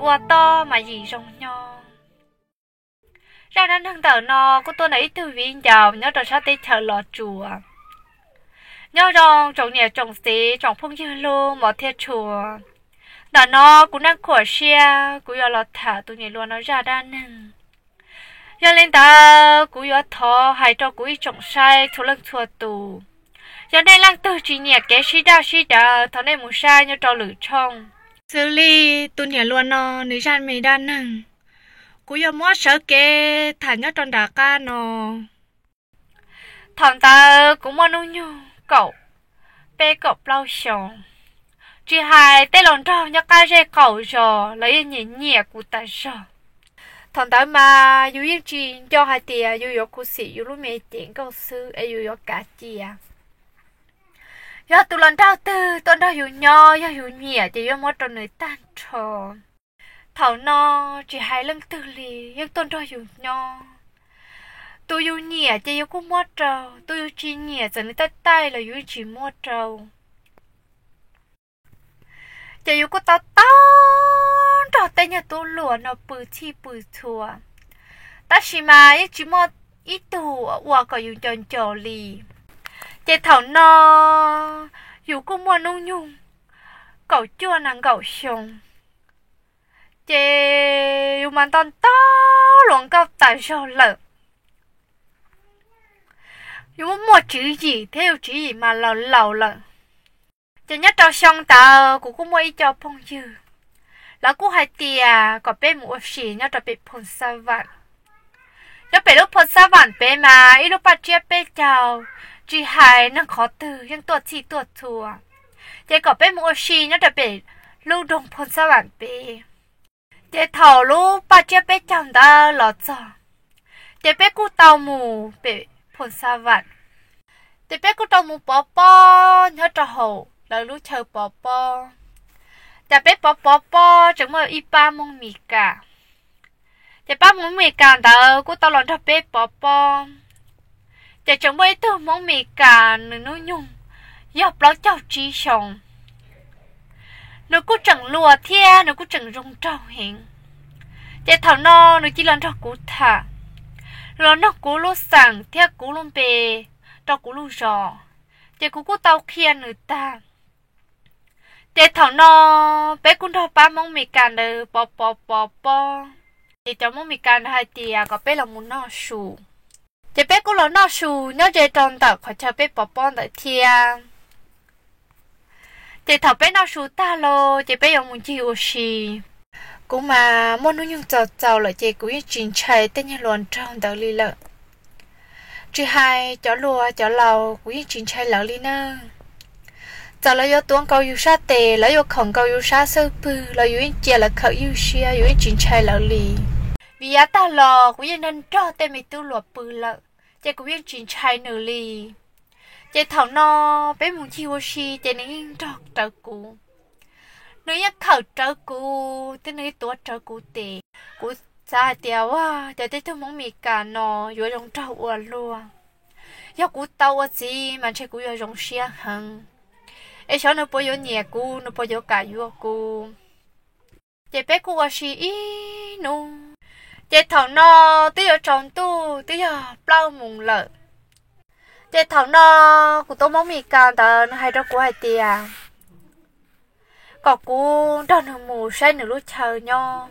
ua toj mas yim zoo nyob. Zaj dab neeg ntawm no kuj tuaj ntawm ib tug viv ncaus nyob rau sab teb chaws Los Tsuas. Nyob zoo tsoom niam tsoom txiv tsoom phooj ywg hlub mos thiab tshua. Ntawm no kuv Neej Khuam Siab kuv yuav los tham tus niam hluas no zaj dab neeg. Yog li ntawd kuv yuav thov hais rau kuv ib tsoom saib txhua leej txhua tus, yog nej leej twg tsis nyiam kev sib daj sib daws thov nej mus saib nyob rau lwm tshooj. Xws li tus niam hluas no nws zaj me dab neeg, kuv yuav muab sawv kev tham nyob rau nram qab no. Thaum ntawd kuv muaj hnub nyoog kaum peb kaum plaub xyoos, tsis hais tej laus nraug nyob qab zej qaum zos los yeej nyiam nyiam kuv tas zog. Thaum ntawd mas yus yeej tsis nco hais tias yus yuav khuv xim yus lub me cev nkauj xwb es yus yuav kav cia. Yog tus hluas nraug twg tuaj nrog yus nyob yog yus nyiam ces yuav muab rau nws tag nrho. Thaum no tsis hais leej twg li yeej tuaj nrog yus nyob. Tus yus nyiam ces yus kuj muab rau, tus yus tsis nyiam txawm nws taij taij los yus yeej tsis muab rau. Ces yus kuj tau tau nrog tej nyuag tub hluas no pw txhij pw txhua, tab sis mas yeej tsis muaj ib tug ua kom yus nco nco li. Ces thaum no yus kuj muaj hnub nyoog kaum cuaj nees nkaum xyoo, ces yus mas nto ntau hluas nkauj tas zog lawm. Yus muaj tswv yim thiab yus tswv yim mas laus laus lawm. Ces nyob rau xyoo ntawd kuv kuj muaj ib co phooj ywg, lawv kuj hais tias kom peb mus ua si nyob rau pem Phoos Xab Vam. Nyob pem lub Phoos Xab Vam pem mas ib lub paj tsiab peb caug, tsis hais neeg qhov twg yeej tuaj txhij tuaj txhua, ces kom peb mus ua si nyob rau pem lub nroog Phoos Xab Vam pem. Ces thaum lub paj tsiab peb caug ntawd los txog, ces peb kuj tau mus pem Phoos Xab Vam. Ces peb kuj tau mus pov pob nyob rau hauv lawv lub chaw pov pob. Ces peb pov pov pob tseem muaj ib pab Hmoob Mes Kas. Ces pab Hmoob Mes Kas ntawd kuj tau los nrog peb pov pob. Ces tseem muaj ib tug Hmoob Mes Kas nws hnub nyoog yog plaub caug tsib xyoos. Nws kuj tseem hluas thiab nws kuj tseem zoo nraug heev. Ces thaum no nws cia li los nrog kuv tham, los nug kuv lub xeem thiab kuv lub npe rau kuv lub zos, ces kuv kuj tau qhia nws tag. Ces thaum no peb kuj nrog pab Hmoob Mes Kas ntawd pov pov pov pob. Ces cov Hmoob Mes Kas ntawd hais tias kom peb los mus noj su. Ces peb kuj los noj su nyob ze rau ntawm qhov chaw peb pov pob ntawd thiab. Ces thaum peb noj su tag los ces peb yuav mus ncig ua si. Kuv mas muaj hnub nyoog txaus txaus lawm ces kuv yeej tsis ntshai tej niag hluas nraug ntawd li lawm. Tsis hais cov hluas cov laus kuv yeej tsis ntshai lawv li na. Txawm lawv yuav tuav nkaus yus sab tes, lawv yuav khawm nkaus yus sab xub pwg los yus yeej cia lawv khawm ywj siab, yus yeej tsis ntshai lawv li. Vim yav tag los kuv yeej nrog nrog tej me tub hluas pw lawm, ces kuv yeej tsis ntshai nws li. Ces thaum no peb mus ncig ua si ces nws yeej nrog rawv kuv, nws yeej khawm rawv kuv thiab nws yeej tuav rawv kuv tes. Kuv xav hais tias, ua cas tej tug Hmoob Mes Kas no yuav zoo nraug ua luaj. Yog kuv tau ua txiv mas ntshe kuv yuav zoo siab heev. Es xyov nws puas yuav nyiam kuv, nws puas yuav kam yuav kuv. Ces peb kuj ua si ib hnub. Ces thaum no twb yuav tsaus ntuj twb yog plaub moos lawm. Ces thaum no kuv tus Hmoob Mes Kas ntawd nws hais rau kuv hais tias kom kuv nrog nws mus saib nws lub chaw nyob.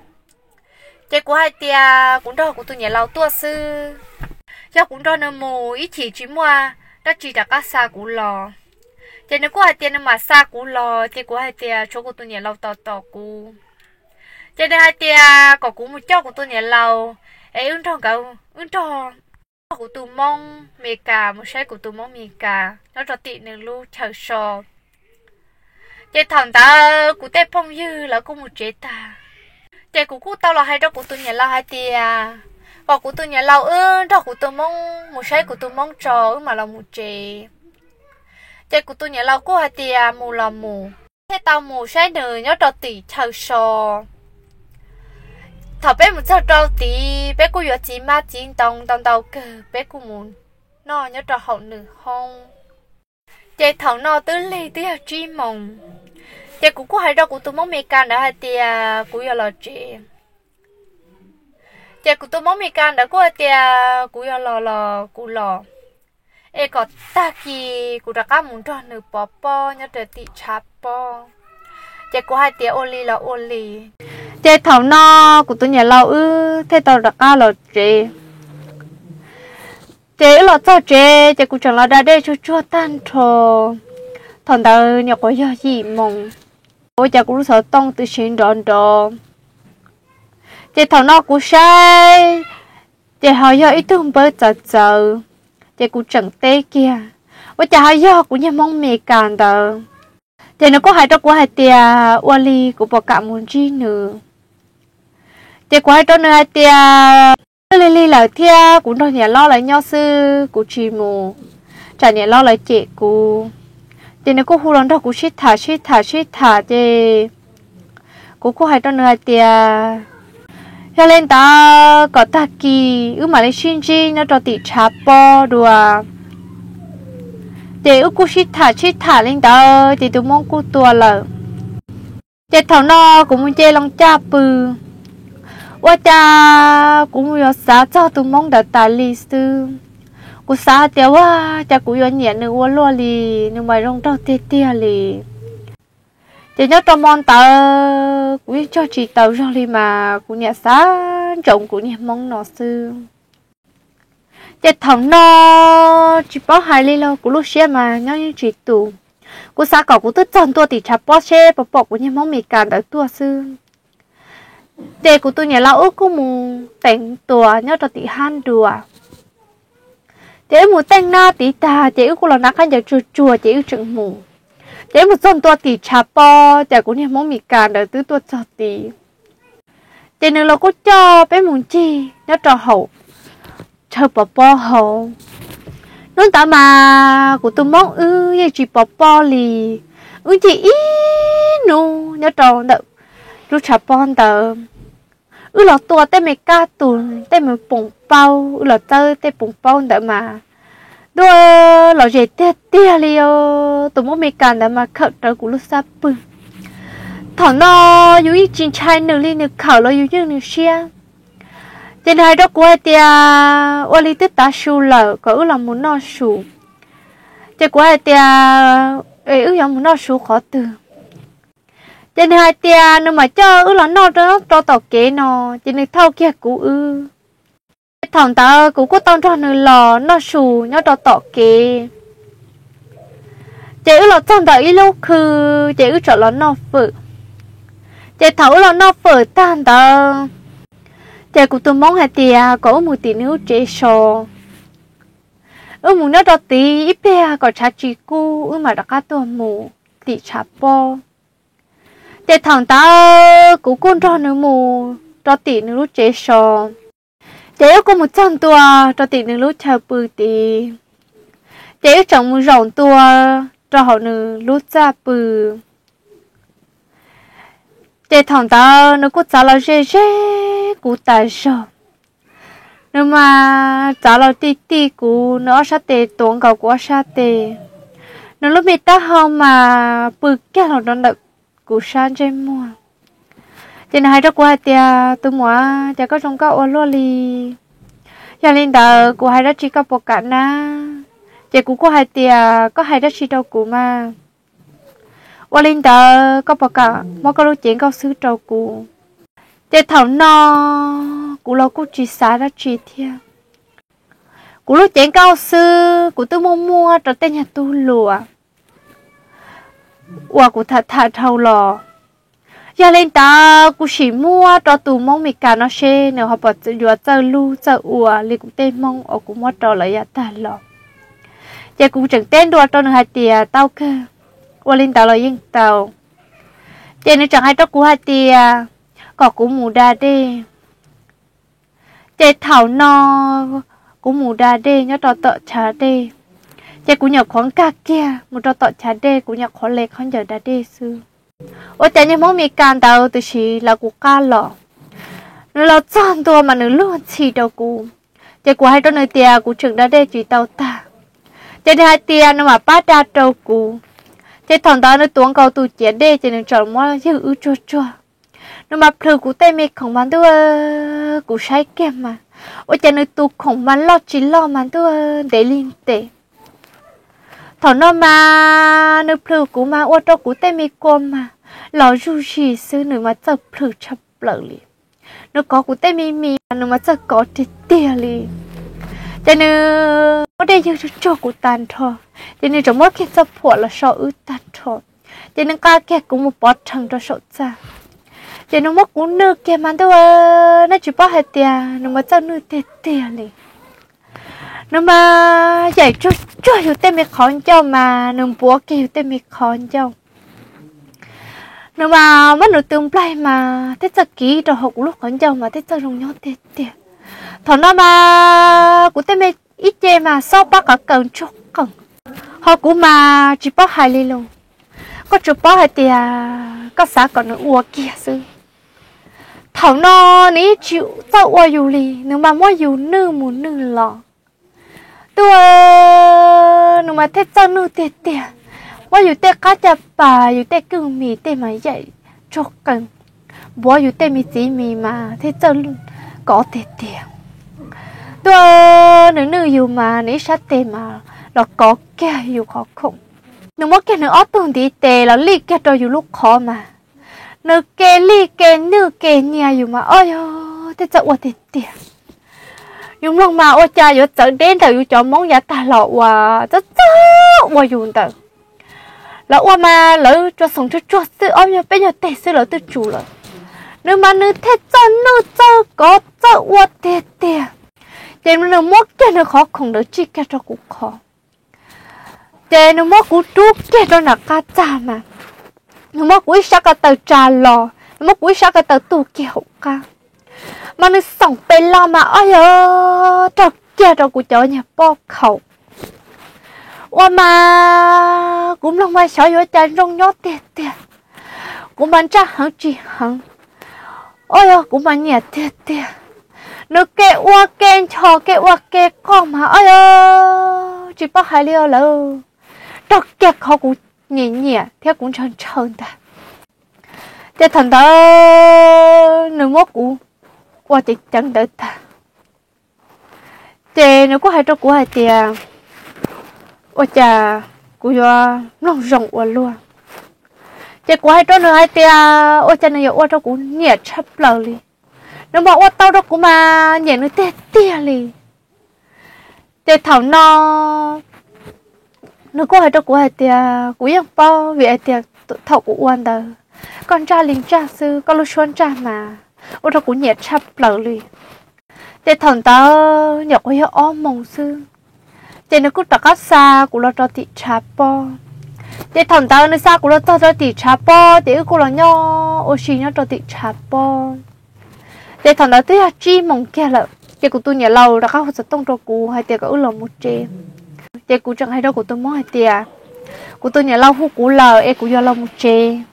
Ces kuv hais tias kuv nrog kuv tus niam laus tuaj xwb, yog kuv nrog nws mus ib chim tsis muaj dab tsi rov qab xa kuv los. Ces nws kuj hais tias nws mam xa kuv los, ces kuv hais tias tshuav kuv tus niam laus tos tos kuv. Ces nws hais tias kom kuv mus coj kuv tus niam laus, es wb nrog nkawd, wb nrog kuv tus Hmoob Mes Kas mus saib kuv tus Hmoob Mes Kas nyob rau tim nws lub chaw so. Ces thaum ntawd kuv tej phooj ywg lawv kuj mus tsev tag. Ces kuv kuj tau los hais rau kuv tus niam laus hais tias kom kuv tus niam laus wb nrog kuv tus Hmoob mus saib kuv tus Hmoob tso wb mam los mus tsev. Ces kuv tus niam laus kuj hais tias mus los mus, thiaj tau mus saib nws nyob rau tim chaw so. Thaum peb mus txog rau tid peb kuj yuav txiv mab txiv ntoo ntau ntau kawg, peb kuj mus noj nyob rau hauv nws hoob. Ces thaum no twb lig twb yog tsib moos, Ces kuv kuj hais rau kuv tus Hmoob Mes Kas ntawd hais tias kuv yuav los tsev. Ces kuv tus Hmoob Mes Kas ntawd kuj hais tias kuv yuav los los kuv los, es kom tag kis kuv rov qab mus nrog nws pov pob nyob rau tim tshav pob. Ces kuv hais tias ua li los ua li. Ces thaum no kuv tus niam laus wb thiaj tau rov qab los tsev. Ces wb los txog tsev ces kuv tseem los da dej tsuag tsuag tag nrho. Thaum ntawd nyuam qhuav yog yim moos, ua cas kuv lub xov tooj twb siv nrov nrov. Ces thaum no kuv saib, ces ho yog ib tug npawb txawv txawv, ces kuv tseem teb kiag, ua cas ho yog kuv niag Hmoob Mes Kas ntawd. Ces nws kuj hais rau kuv hais tias ua li kuv puas kam mus ntsib nws. Ces kuv hais rau nws hais tias twb lig lig lawm thiab kuv nrog niam loj lawv nyob xwb, kuv tsis mus, tsam niam loj lawv cem kuv. Ces nws kuj hu los nrog kuv sib tham sib tham sib tham ces kuv kuj hais rau nws hais tias yog li ntawd kom tag kis wb mam li sib ntsib nyob rau tim tshav pob dua. Ces wb kuj sib tham sib tham li ntawd ces tus Hmoob kuj tua lawm. Ces thaum no kuv mus nce loo caj pw, ua cas kuv mus yuav xav txog tus Hmoob ntawd tas li xwb. Kuv xav hais tias ua cas kuv yuav nyiam nws ua luaj li, nws mas zoo nraug tiag tiag li. Ces nyob rau hmo ntawd kuv yeej cog tsis tau zog li mas kuv niam xav ntsoov kuv niag Hmoob no xwb. Ces thaum no tsis paub hais li los kuv lub siab mas nyob yeej tsis tus. Kuv xav kom kuv twb txog ntua tim tshav pob seb puas pom kuv niag Hmoob Mes Kas ntawd tuaj xwb. Ces kuv tus niam laus wb kuj mus teev tuas nyob rau tim hab nruas. Ces wb mus teej nab tiv tag ces wb kuj los hnav khaub ncaws tsuag tsuag ces wb tseem mus. Ces wb mus txog ntua tim tshav pob ces kuv niag Hmoob Mes Kas ntawd twb tuaj txog tid. Ces nws los kuj coj peb mus ncig nyob rau hauv chaw pov pob hauv. Hnub ntawd mas kuv tus Hmoob wb yeej tsis pov pob li, wb ncig ib hnub nyob rau ntawm lub tshav pob ntawd. Wb los tua tej me kab tus, tej me poom paub, wb los txawb tej poom paub ntawd mas ntuj, los zem tiag tiag li os. Tus Hmoob Mes Kas ntawd mas khawm rawv kuv lub xab pwg. Thaum no yus yeej tsis ntshai nws li, nws khawm los yus ywj nws siab. Ces nws hais rau kuv hais tias ua li twb tav su lawm kom wb los mus noj su. Ces kuv hais tias es wb yuav mus noj su qhov twg? Ces nws hais tias nws mam coj wb los noj rau tom kev no, ces nws thauj kiag kuv wb. Ces thaum ntawd kuv kuj tau nrog nws los noj su nyob rau tom kev. Ces wb los txog ntawm ib lub khw, ces wb txawm los noj fawm. Ces thaum wb los noj fawm tag ntawd, ces kuv tus Hmoob hais tias kom wb mus tim nws lub tsev so. Wb mus nyob rau tid ib pliag kom tshav tsis kub wb mam rov qab tuaj mus tim tshav pob. Ces thaum ntawd kuv kuj nrog nws mus rau tim nws lub tsev so. Ces wb kuj mus txog ntua rau tim nws lub chaw pw tid. Ces wb tseem mus zaum ntua rau hauv nws lub txaj pw. Ces thaum ntawd nws kuj txav los ze ze kuv tas zog. Nws mas txav los ti ti kuv, nws ob sab tes tuav nkaus kuv ob sab tes. Nws lub me taub hau mas pw kiag los rau ntawm kuv sab ntsej muag. Ces nws hais rau kuv hais tias tus muam, cas koj zoo nkauj ua luaj li. Yog li ntawd kuv hais dab tsi koj puas kam na? Ces kuv kuj hais tias koj hais dab tsi rau kuv mas. Ua li ntawd koj puas kam muab koj lub cev nkauj xwb rau kuv? Ces thaum no kuv los kuj tsis xav dab tsi thiab. Kuv lub cev nkauj xwb kuv twb muaj muab rau tej nyuag tub hluas uas kuv tham tham dhau los. Yog li ntawd kuv sim muab rau tus Hmoob Mes Kas no seb nws ho puas yuav txawj lub txawj ua li kuv tej Hmoob uas kuv muab rau lawv yav tag los. Ces kuv tseem teb ntua rau nws hais tias tau kawg, ua li ntawd los yeej tau. Ces nws tseem hais rau kuv hais tias kom kuv mus da dej. Ces thaum no kuv mus da dej nyob rau tom chav dej, ces kuv nyuam qhuav nkag kiag mus rau tom chav dej, kuv nyuam qhuav le khaub ncaws da dej xwb. Ua cas niag Hmoob Mes Kas ntawd tam sim lawv kuv qab los, nws los txog ntua mas nws luag ntxhi rau kuv. Ces kuv hais rau nws tias kuv tseem da dej tsis tau tag. Ces nws hais tias nws mam pab da rau kuv. Ces thaum ntawd nws tuav nkaus tus ciav dej ces nws txawm muab ywg wb tsuag tsuag. Nws mas plhws kuv tej me khoom mas ntuj, kuv saib kiag mas ua cas nws tus khoom mas loj tsis loj mas ntuj, ntev li ntev. Thaum no mas nws plhws kuv mas ua rau kuv tej me kua mas los zuj zus xwb, nws mas txawj plhws tshaj plaws li. Nws kov kuv tej me mis mas nws mas txawj kov tiag tiag li. Ces nws muab dej ywg tsuag tsuag kuv tag nrho, ces nws tseem muab kiag txoj phuam los so wb tag nrho. Ces nws nqa kiag kuv mus pov rhees rau saum txaj. Ces nws muab kuv nwj kiag mas ntuj, nej tsis paub hais tias nws mas txawj nwj tiag tiag li. Nws mas yaim tsuag tsuag yus tej me qhov ncauj mas nws npuav kiag yus tej me qhov ncauj. Nws mas muab nws tus nplaig mas thiaj txawj kiv rau hauv kuv lub qhov ncauj mas thiaj txawj zoo nyob tiag tiag. Thaum no mas kuv tej me ib ce mas xob pab qav kaws ntsuag qees, ho kuv mas tsis paub hais li los. Koj tsuas paub hais tias koj xav kom nws ua kiag xwb. Thaum no nws yeej tsis txawj ua yus li, nws mas muab yus nwj mus nwj los. Tuaj, nws mas thiaj txawj nwj tiag tiag, muab yus tej qab caj pas, yus tej kwj mis tej mas yaim tsuag qees, npuav yus tej me txiv mis mas thiaj txawj kov tiag tiag. Tuaj, nws nwj yus mas nws ib sab tes mas los kov kiag yus qhov khoom. Nws muab kiag nws ob tug ntiv tes los lij kiag rau yus lub qhov mas nws ke lij ke nwj ke nyias yus mas ob yog thiaj txawj ua tiag tiag. Yus mloog mas ua cas yuav txawv deb ntawm yus cov Hmoob yav tag los uas txawj txawj ua yus ntawd. Lawv ua mas lawv tsuas xoom tsuag tsuag xwb, ob nyuag peb nyuag teg xwb lawv twb tsum lawm. Nws mas nws thiaj txawj nwj txawj kov txawj ua tiag tiag. Ces nws muab kiag nws qhov khoom ntawd tsij kiag rau kuv qhov. Ces nws muab kuv rub kiag rau nram qab txag mas nws muab kuv ib sab ko taw tsa los, nws muab kuv ib sab ko taw tu kiag hauv qab. Mas nws xoom pes los mas ob yog raug kiag rau kuv cov nyuag pob khaum. Ua mas kuv mloog mas xyov yuav cas zoo nyob tiag tiag. Kuv mas ntsaj heev tsis heev, ob yog kuv mas nyiam tiag tiag. Nws ke ua ke nchos ke ua ke qoj mas ob yog tsis paub hais li os lawm, raug kiag qhov kuv nyiam nyiam thiab kuv ntshaw ntshaw ntag. Ces thaum ntawd nws muab kuv ua ceev ceev ntawd tag, ces nws kuj hais rau kuv hais tias ua cas kuv yuav mloog zoo ua luaj. Ces kuv hais rau nws hais tias ua cas nws yuav ua rau kuv nyiam tshaj plaws li. Nws mas ua tau rau kuv mas nyiam nws tiag tiag li. Ces thaum no nws kuj hais rau kuv hais tias kuv yeej paub vim hais tias thaum kuv ua ntawd koj ntsaj li ntsaj xwb, koj lub suab ntsaj mas ua rau kuv nyiam tshaj plaws li. Ces thaum ntawd nyuam qhuav yog ob moos xwb, ces nws kuj rov qab xa kuv los rau tim tshav pob. Ces thaum ntawd nws xa kuv los txog rau tim tshav pob ces wb kuj los nyob ua si nyob rau tim tshav pob. Ces thaum ntawd twb yog tsib moos kiag lawm, ces kuv tus niam laus rov qab hu xov tooj rau kuv hais tias kom wb los mus tsev. Ces kuv tseem hais rau kuv tus Hmoob hais tias kuv tus niam laus hu kuv lawm es kuv yuav los mus tsev.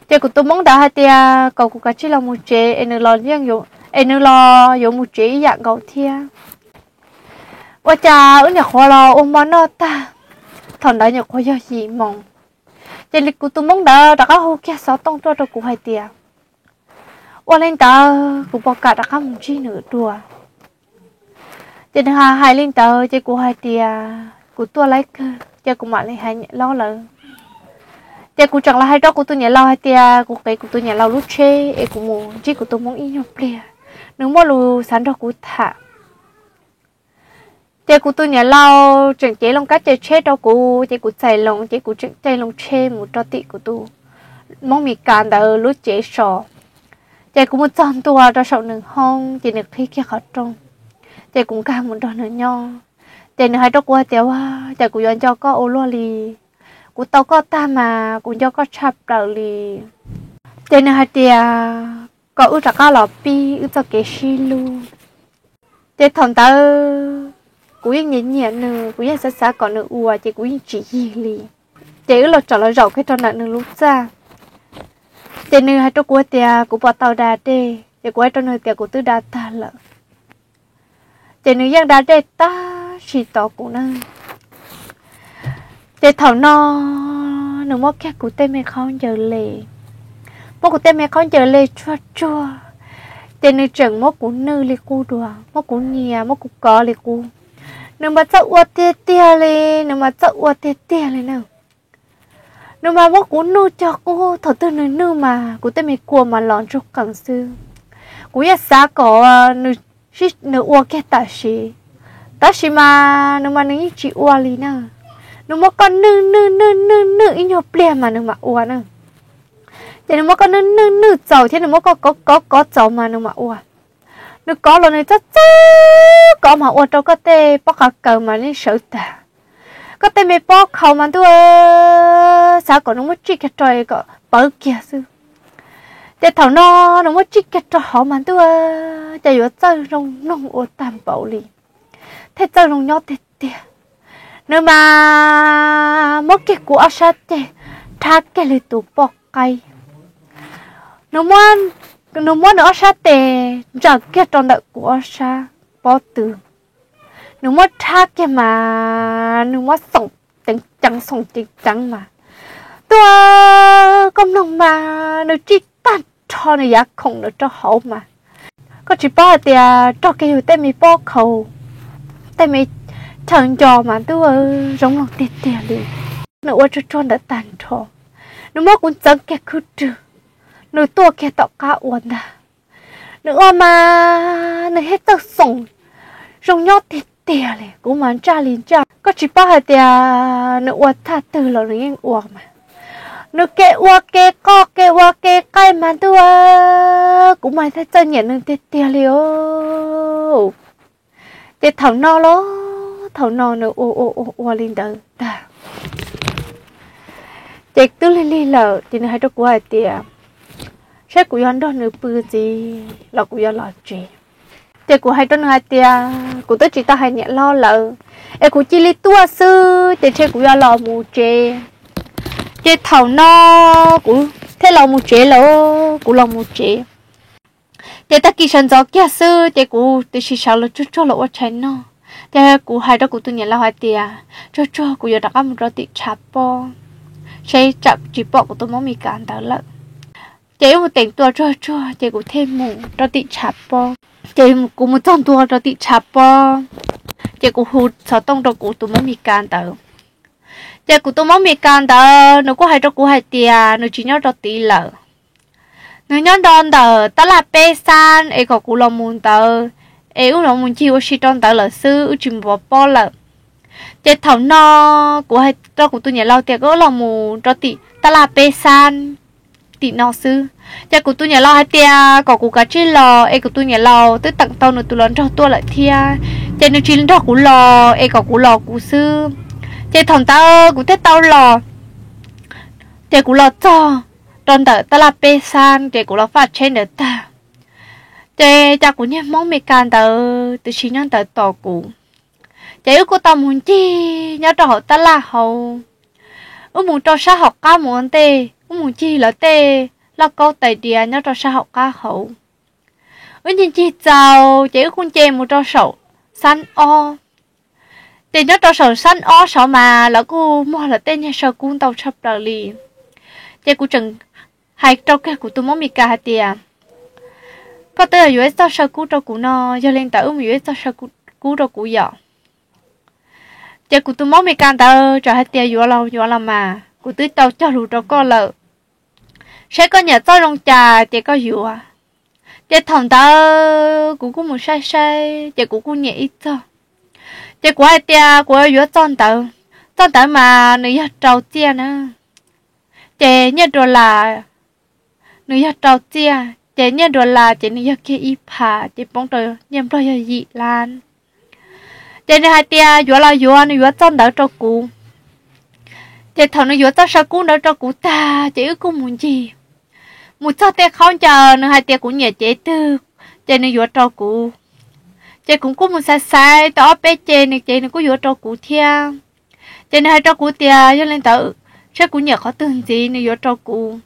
Ces kuv tus Hmoob ntawd hais tias kom kuv kav tsij los mus tsev es nws los yeej, es nws los yuav mus tsev ib yam nkaus thiab. Ua cas wb nyuam qhuav los ua hmo noj tag, thaum ntawd nyuam qhuav yog yim moos, ces kuv tus Hmoob ntawd rov qab hu kiag xov tooj tuaj rau kuv hais tias ua li ntawd kuv puas kam rov qab mus ntsib nws dua. Ces nws hais li ntawd ces kuv hais tias kuv tuaj laib kawg ces kuv mam li hais niam laus lawm. Ces kuv tseem los hais rau kuv tus niam laus hais tias kuv qiv kuv tus niam laus lub tsheb es kuv mus ntsib kuv tus Hmoob ib nyuag pliag, nws muaj lus xav nrog kuv tham. Ces kuv tus niam laus tseem cev loo kab ce tsheb rau kuv ces kuv txais loo ces kuv tseem caij loo tsheb mus rau tim kuv tus Hmoob Mes Kas ntawd lub cev so. Ces kuv mus txog ntua rau saum nws hoob ces nws qhib kiag qhov rooj, ces kuv nkag mus nrog nws nyob. Ces nws hais rau kuv hais tias ua cas kuv yuav nco koj ua luaj li, kuv tau koj tag mas kuv nco koj tshaj plaws li. Ces nws hais tias kom wb rov qab los pib wb txoj kev sib hlub. Ces thaum ntawd kuv yeej nyiam nyiam nws, kuv yeej xav xav kom nws ua ces kuv yeej tsis yig li. Ces wb los tsom los zaum kiag rau ntawm nws lub txaj. Ces nws hais rau kuv tias kuv puas tau da dej, ces kuv hais rau nws tias kuv twb da tag lawm. Ces nws yeej da dej tab sis tos kuv na. Ces thaum no nws muab kiag kuv tej me khaub ncaws le, muab kuv tej me khaub ncaws le tsuag tsuag, ces nws tseem muab kuv nwj li qub dua, muab kuv nyias, muab kuv kov li qub. Nws mas txawj ua tiag tiag li, nws mas txawj ua tiag tiag li na. Nws mas muab kuv nwj cog qub, thaum twg nws nwj mas kuv tej me kua mas los ntsuj qees xwb. Kuv yeej xav kom nws ua kiag tam sim, tab sis mas nws mas nws yeej tsis ua li na. Nws muab koj nwj nwj nwj nwj nwj ib nyuag pliag mas nws mam ua na. Ces nws muab koj nwj nwj nwj txaus thiab nws muab koj kov kov kov txaus mas nws mam ua. Nws kov los nws txawj txawj kov mas ua rau koj tej pob qa kaws mas yeej sawv tag. Koj tej me pob khau mas ntuj, xav kom nws muab tsij kiag rau kom pawv kiag xwb. Ces thaum no nws muab tsij kiag rau hauv mas ntuj, ces yuav txawj zoo mloog ua tag npaum li, thiaj txawj zoo nyob tiag tiag. Nws mas muab kiag kuv ob sab ceg rhab kiag li tus poj qaib. Nws muab nws ob sab tes ntsaws kiag rau ntawm kuv ob sab pob tw. Nws muab rhab kiag mas nws muab xoom ceev ceev xoom ceev ceev mas, tuaj, koj mloog mas nws tsij tag nrho nws yav khoom nws rau hauv mas, koj tsis paub hais tias raug kiag yus tej me pob khau, tej me chaw nco mas ntuj, zoo mloog tiag tiag li. Nws ua tsuag tsuag ntawd tag nrho, nws muab kuv ntxeev kiag khwb rwg, nws tuaj kiag tom qab ua ntag. Nws ua mas nws thiaj txawj xoom zoo nyob tiag tiag li, kuv mas ntsaj li ntsaj. Koj tsis paub hais tias nws ua thaj twg los nws yeej ua mas, nws kev ua kev qoj kev ua kev qaij mas ntuj, kuv mas thiaj txawj nyiam nws tiag tiag li os. Ces thaum no los thaum no nws ua ua ua ua li ntawd tag, ces twb lig lig lawm ces nws hais rau kuv hais tias, saib kuv yuav nrog nws pw ntxiv los kuv yuav los tsev. Ces kuv hais rau nws hais tias kuv twb tsis tau hais niam hlob lawm, es kuv cia li tuaj xwb ces ntshe kuv yuav los mus tsev. Ces thaum no kuv thiaj los mus tsev lawm, kuv los mus tsev. Ces tag kis sawv ntxov kiag xwb ces kuv tiam sis sawv los tsuag tsuag los ua tshais noj. Ces kuv hais rau kuv tus niam laus hais tias, tsuag tsuag kuv yuav rov qab mus rau tim tshav pob, seb tsam tsis pom kuv tus mob Mes Kas ntawd lawm. Ces wb mus teem ntua tsuag tsuag ces kuv thiaj mus rau tim tshav pob. Ces kuv mus txog ntua rau tim tshav pob, ces kuv hu xov tooj rau kuv tus mob Mes Kas ntawd. Ces kuv tus mob Mes Kas ntawd nws kuj hais rau kuv hais tias nws tsis nyob rau tid lawm, nws nyob nto ntawm tab laj peb xab es kom kuv los mus ntawd, es wb los mus ncig ua si rau ntawd lawm xwb, wb tsis mus pov pob lawm. Ces thaum no kuv hais rau kuv tus niam laus tias koj los mus rau tim tab laj peb xab tim no xwb. Ces kuv tus niam laus hais tias kom kuv kav tsij los es kuv tus niam laus twb teem tau nws tus hluas nraug tuaj lawm thiab, ces nws tsis nrog kuv los es kom kuv los kuv xwb. Ces thaum ntawd kuv thiaj tau los, ces kuv los txog rau ntawm tab laj peb xab ces kuv los faj tsheb ntawd tag. Ces cas kuv niag hmoob Mes Kas ntawd tiam sis nyob ntawd tos kuv. Ces wb kuj tau mus ncig nyob rau hauv tab laj hauv, wb mus rau sab hauv qab mus ua ntej, wb mus ncig lawv tej lauj kaub tais diav nyob rau sab hauv qab hauv. Wb ncig ncig txaus ces wb kuj nce mus rau saum xab ob. Ces nyob rau saum xab ob saud mas lawv kuj muag lawv tej niag saw kub ntau tshaj plaws li. Ces kuv tseem hais rau kiag kuv tus mob Mes Kas hais tias, koj twb yuav ib txoj saw kub rau kuv no, yog li ntawd wb mus yuav ib txoj saw kub rau kuv yom. Ces kuv tus mob Mes Kas ntawd txawm hais tias yuav los yuav los mas, kuv twb tau cog lus rau koj lawm, saib koj nyiam txoj zoo cas ces koj yuav. Ces thaum ntawd kuv kuj mus saib saib ces kuv kuj nyiam ib txoj. Ces kuv hais tias kuv yuav txoj ntawd, txoj ntawd mas nws yog rau txiaj na. Ces nyiaj dollar, nws yog rau txiaj ces nyiaj dollar ces nws yog kiag ib phav ces poob rau nyiaj nplog yog yim lab. Ces nws hais tias yuav los yuav, nws yuav txoj ntawd rau kuv. Ces thaum nws yuav txoj saw kub ntawd rau kuv tag ces wb kuj mus ncig, mus txog tej khaub ncaws nws hais tias kuv nyiam cev twg ces nws yuav rau kuv. Ces kuv kuj mus xaiv xaiv tau ob peb ce nws cev nws kuj yuav rau kuv thiab. Ces nws hais rau kuv tias yog li ntawd, saib kuv nyiam qhov twg ntxiv nws yuav rau kuv.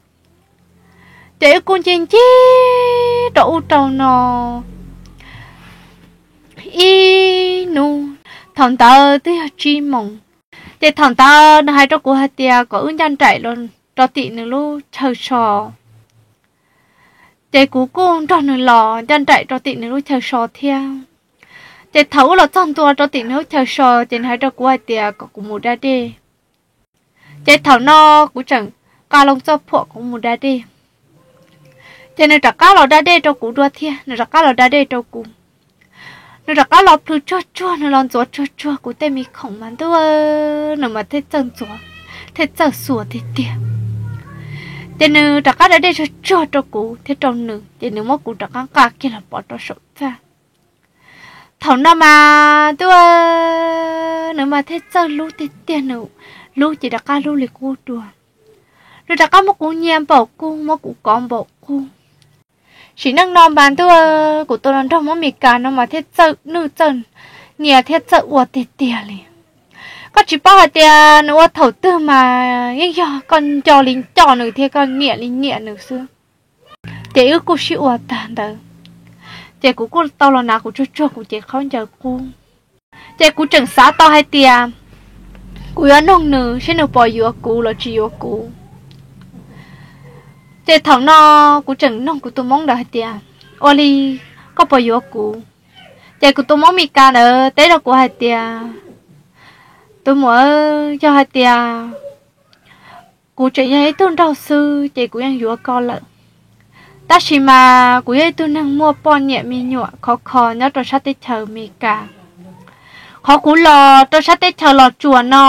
Ces wb kuj ncig ncig rau ub rau no ib hnub, thaum ntawd twb yog tsib moos. Ces thaum ntawd nws hais rau kuv hais tias kom wb ncaj nraim los rau tim nws lub chaw so. Ces kuv kuj nrog nws los ncaj nraim rau tim nws lub chaw so thiab. Ces thaum wb los txog ntua rau tim nws lub chaw so ces nws hais rau kuv hais tias kom kuv mus da dej. Ces thaum no kuv tseem nqa loo txoj phuam kuv mus da dej. Ces nws rov qab los da dej rau kuv dua thiab, nws rov qab los da dej rau kuv. Nws rov qab los plhws tsuag tsuag, nws los ntxuav tsuag tsuag kuv tej me khoom mas ntuj, nws mas thiaj txawj ntxuav, thiaj txawj xuas tiag tiag. Ces nws rov qab da dej tsuag tsuag rau kuv thiab rau nws, ces nws muab kuv rov qab nqa kiag los pov rau saum txaj. Thaum no mas ntuj, nws mas thiaj txawj hlub tiag tiag, nws hlub ces rov qab hlub li qub dua. Nws rov qab muab kuv nyiam npaum qub, muab kuv kov npaum qub. Sim neej no mas ntuj, kuv tus hluas nraug Hmoob Mes Kas no mas thiaj txawj nwj txawj nyiam thiab txawj ua tiag tiag li. Koj tsis paub hais tias nws ua thaum twg mas yeej yog koj nco li nco nws thiab koj nyiam li nyiam nws xwb. Ces wb kuj sib ua tag ntawd, ces kuv kuj tau los hnav kuv tsuag tsuag kuv cev khaub ncaws qub. Ces kuv tseem xav tau hais tias kuv yuav noog nws saib nws puas yuav kuv los tsis yuav kuv. Ces thaum no kuv tseem noog kuv tus Hmoob ntawd hais tias, ua li, koj puas yuav kuv? Ces kuv tus Hmoob Mes Kas ntawd teb rau kuv hais tias, tus muam, yog hais tias kuv tseem yog ib tug nraug xwb ces kuv yeej yuav koj lawm. Tab sis mas kuv yog ib tug neeg muaj poj niam me nyuam khov kho nyob rau sab teb chaws Amelikas. Qhov kuv los rau sab teb chaws Los Tsuas no,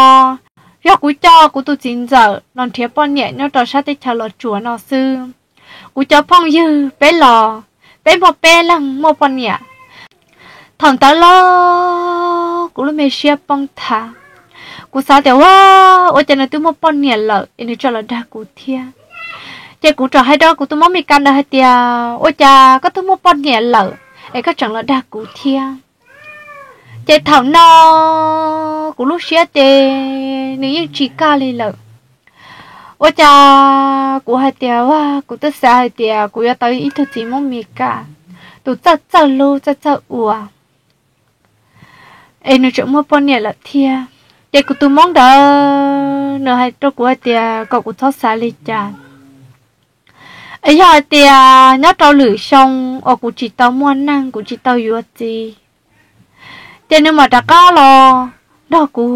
yog kuv coj kuv tus txiv ntxawm los nrhiav poj niam nyob rau sab teb chaws Los Tsuas no xwb. Kuv cov phooj ywg peb los, peb muaj peb leeg muaj poj niam. Thaum ntawd los kuv lub me siab poob thav. Kuv xav tias, ua, ua cas nws twb muaj poj niam lawm es nws tseem los dag kuv thiab. Ces kuv txawm hais rau kuv tus Hmoob Mes Kas ntawd hais tias, ua cas koj twb muaj poj niam lawm es koj tseem los dag kuv thiab? Ces thaum no kuv lub siab ces nws yeej tsis kaj li lawm. Ua cas kuv hais tias, ua, kuv twb xav hais tias kuv yuav tau ib tug txiv Hmoob Mes Kas, tus txawj txawj hlub txawj txawj ua, es nws tseem muaj poj niam lawm thiab. Ces kuv tus Hmoob ntawd nws hais rau kuv hais tias kom kuv txhob xav li cas. Es yog hais tias nyob rau lwm xyoo uas kuv tsis tau muaj neej, kuv tsis tau yuav txiv, ces nws mam rov qab los nrog kuv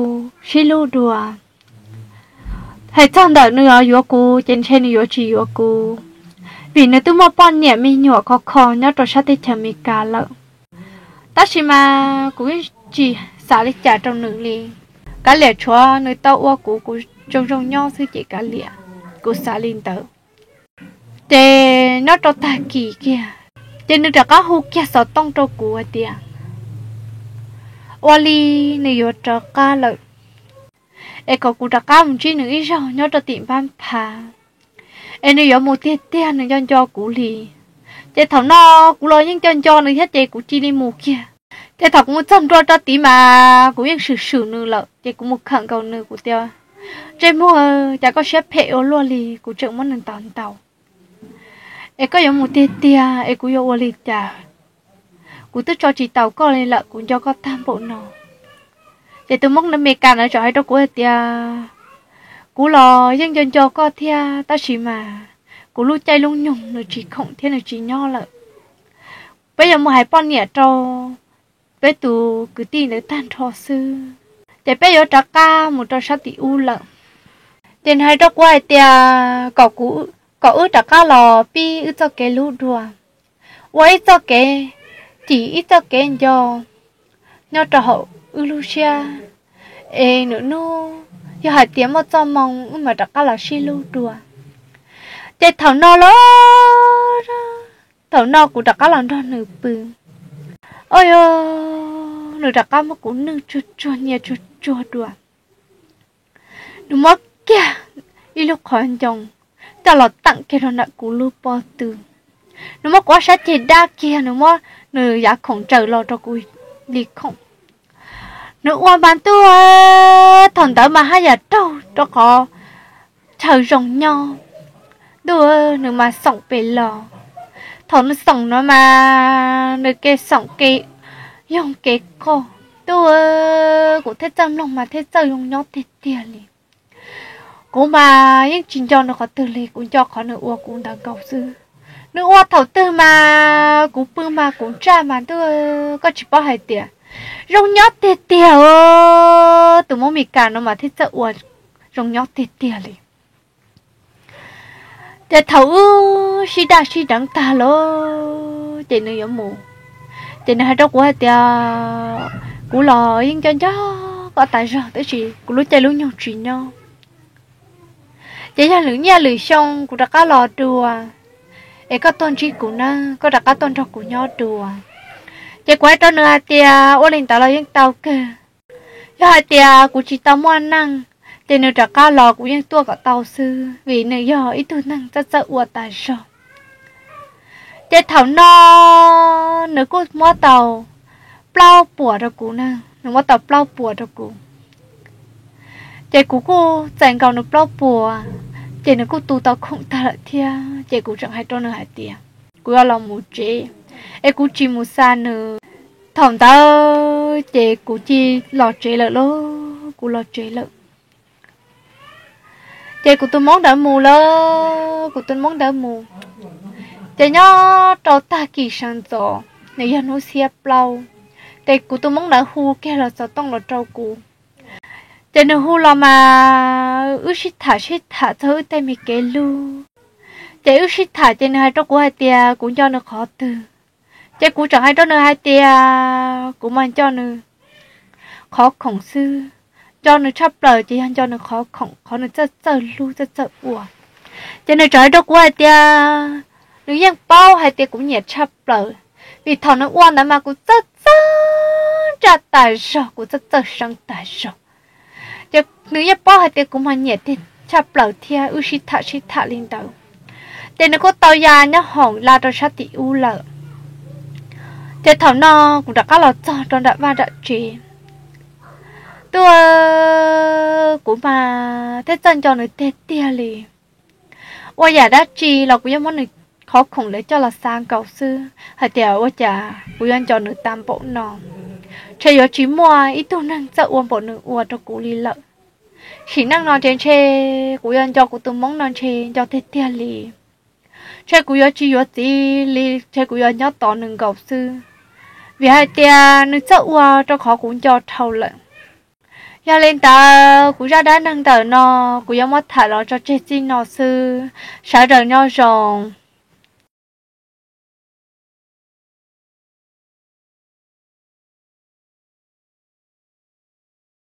sib hlub dua. Hais txog ntawm nws yuav kuv ces ntshe nws yuav tsis yuav kuv, vim nws twb muaj poj niam me nyuam khov kho nyob rau sab teb chaws Amelikas lawm. Tab sis mas kuv yeej tsis xav li cas rau nws li. Kav liam tshuav nws tau ua kuv, kuv zoo zoo nyob xwb ces kav liam, kuv xav li ntawd. Ces nyob rau tag kis kiag, ces nws rov qab hu kiag xov tooj rau kuv hais tias, ua li nws yuav rov qab lawm, es kom kuv rov qab mus ntsib nws ib zaug nyob rau tim npab phav, es nws yuav mus tiag tiag, nws nco nco kuv li. Ces thaum no kuv los yeej nco nco nws thiab ces kuv cia li mus kiag. Ces thaum kuv mus txog ntua rau tid mas kuv yeej swm swm nws lawm, ces kuv mus khawm nkaus nws, kuv tias, ntsej muag, cas koj siab phem ua luaj li, kuv tseem muab nws ntaus ntaus, es koj yuav mus tiag tiag es kuv yuav ua li cas? Kuv twb tso tsis taus koj li lawm, kuv nco koj tag npaum no. Ces tus Hmoob Amelikas ntawd txawm hais rau kuv hais tias, kuv los yeej nco nco koj thiab, tab sis mas kuv lub caij lub nyoog nws tsis khoom thiab nws tsis nyob lawm. Peb yuav mus hais poj niam rau peb tus kwv tij ntawd tag nrho xwb, ces peb yuav rov qab mus rau sab tim ub lawm. Ces nws hais rau kuv hais tias kom wb rov qab los pib wb txoj kev hlub dua, ua ib txoj kev, cim ib txoj kev nco nyob rau hauv wb lub siab, es nws hnub yog hais tias muaj txoj hmoo wb mam rov qab los sib hlub dua. Ces thaum no los, thaum no kuv rov qab los nrog nws pw, o, nws rov qab muab kuv nwj tsuag tsuag nyiam tsuag tsuag dua. Nws muab kiag ib lub qhov ncoo coj los teem kiag rau ntawm kuv lub pob tw. Nws muab kuv ob sab ceg dab kiag, nws muab nws yav khoom ntsaws los rau kuv li khoom. Nws ua mas ntuj, thaum ntawd mas haj yam raug rau qhov chaw zoo nyob. Ntuj, nws mas xoom pes los. Thaum nws xoom no mas nws kev xoom kev yoog kev qoj. Tub, kuv thiaj txawj mloog mas thiaj txawj zoo nyob tiag tiag li. Kuv mas yeej tsis nco nws qhov twg li, kuv nco qhov nws ua kuv ntawd nkaus xwb. Nws ua thaum twg mas kuv pw mas kuv ntsaj mas ntuj, koj tsis paub hais tias zoo nyob tiag tiag os. Tus Hmoob Mes Kas no mas thiaj txawj ua zoo nyob tiag tiag li. Ces thaum wb sib daj sib deev tag lawm ces nws yuav mus, ces nws hais rau kuv hais tias, kuv los yeej nco nco koj tas zog tab sis kuv lub caij lub nyoog tsis nyob. Ces yog lwm niaj lwm xyoo kuv rov qab los dua es koj tuaj ntsib kuv na, koj rov qab tuaj nrog kuv nyob dua. Ces kuv hais rau nws hais tias ua li ntawd los yeej tau kawg. Yog hais tias kuv tsis tau muaj neej, ces nws rov qab los kuv yeej tuaj kom tau xwb, vim nws yog ib tug neeg txawj txawj ua tas zog. Ces thaum no nws kuj muab tau plaub puas rau kuv na, nws muab tau plaub puas rau kuv. Ces kuv kuj txais nkaus nws plaub puas, ces nws kuj tu tau khoom tag lawm thiab. Ces kuv tseem hais rau nws hais tias kuv yuav los mus tsev, es kuv tsis mus xa nws. Thaum ntawd ces kuv cia li los tsev lawm lauj, kuv los tsev lawm. Ces kuv tus Hmoob ntawd mus lawm, kuv tus Hmoob ntawd mus. Ces nyob rau tag kis sawv ntxov, nws yog hnub xiab plaub, ces kuv tus Hmoob ntawd hu kiag los xov tooj los rau kuv. Ces nws hu los mas wb sib tham sib tham txog wb tej me kev hlub. Ces wb sib tham ces nws hais rau kuv hais tias kuv nco nws qhov twg. Ces kuv tseem hais rau nws hais tias kuv mas nco nws qhov khoom xwb, nco nws tshaj plaws ces yog nco nws qhov khoom, qhov nws txawj txawj hlub txawj txawj ua. Ces nws tseem hais rau kuv hais tias nws yeej paub hais tias kuv nyiam tshaj plaws, vim thaum nws ua ntawd mas kuv txawj txawj ntsaj tas zog, kuv txawj txawj seev tas zog. Ces nws yeej paub hais tias kuv mas nyiam tshaj plaws thiab wb sib tham sib tham li ntawd. Ces nws kuj tau ya nyob hoom la rau sab tim ub lawm. Ces thaum no kuv rov qab los txog rau nram vaj nram tsev. Tub, kuv mas thiaj txawj nco nws tiag tiag li. Ua yam dab tsi los kuv yuav muab nws qhov khoom lawv coj los xa nkaus xwb, hais tias ua cas kuv yuav nco nws tag npaum no. Ntshe yuav tsis muaj ib tug neeg txawj ua npaum nws ua rau kuv li lawm. Sim neej no ces ntshe kuv yuav nco kuv tus Hmoob no ntshe nco tiag tiag li. Ntshe kuv yuav tsis yuav txiv li, ntshe kuv yuav nyob tos nws nkaus xwb, vim hais tias nws txawj ua rau qhov kuv nco dhau lawm. Yog li ntawd kuv zaj dab neeg ntawm no kuv yuav muab tham los tso tseg txij no xwb. Sawv daws nyob zoo.